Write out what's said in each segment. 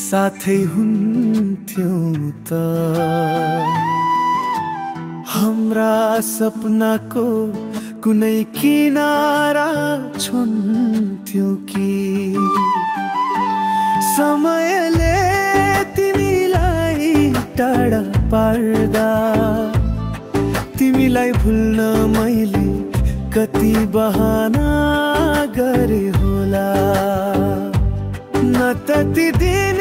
साथै हुन्थ्यौं त हाम्रा सपनाको कुनै किनारा छुन्थ्यौं कि समयले तिमीलाई टाढा पार्दा तिमीलाई भुल्न मैले कति बहाना गरे होला न त ती दिन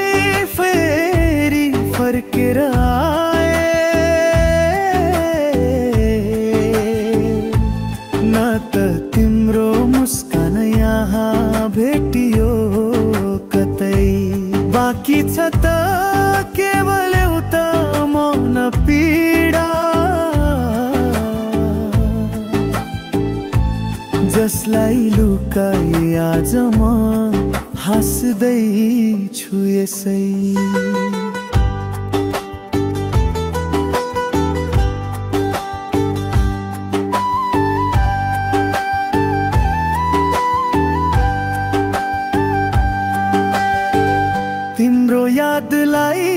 फेरि फर्केर आए न त तिम्रो मुस्कान यहाँ भेटियो कतै बाँकी छ त केवल एउटा मौन पीडा जसलाई लुकाए आज म हाँस्दै छु यसै तिम्रो यादलाई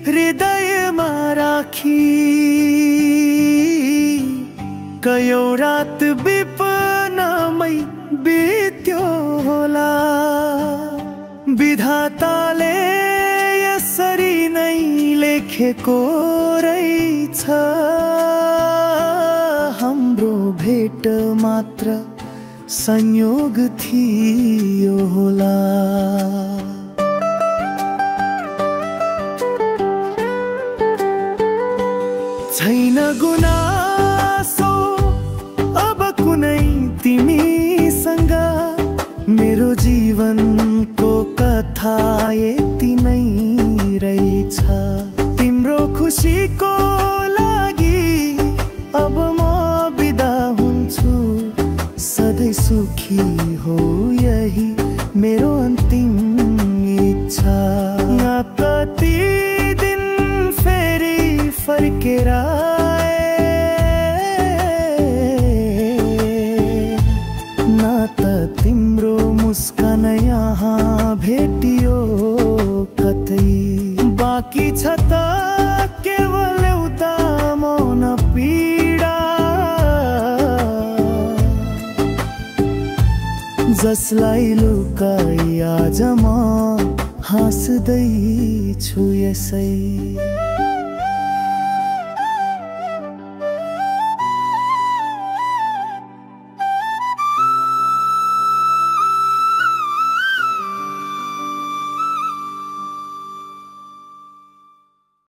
हृदयमा राखी कयौं रात विपनामै बित्यो होला विधाताले यसरी नै लेखेको रहेछ हाम्रो भेट मात्र संयोग थियो होला छैन गुनासो अब कुनै तिमीसँग मेरो जीवनको कथा यति नै रहेछ तिम्रो खुसीको लागि अब म बिदा हुन्छु सधैँ सुखी हो यही मेरो अन्तिम इच्छा न कति दिन फेरि फर्केर तिम्रो मुस्कान यहाँ भेटियो कतै बाँकी छ त केवल एउटा मौन पीडा जसलाई लुकाई आज म हाँस्दै छु यसै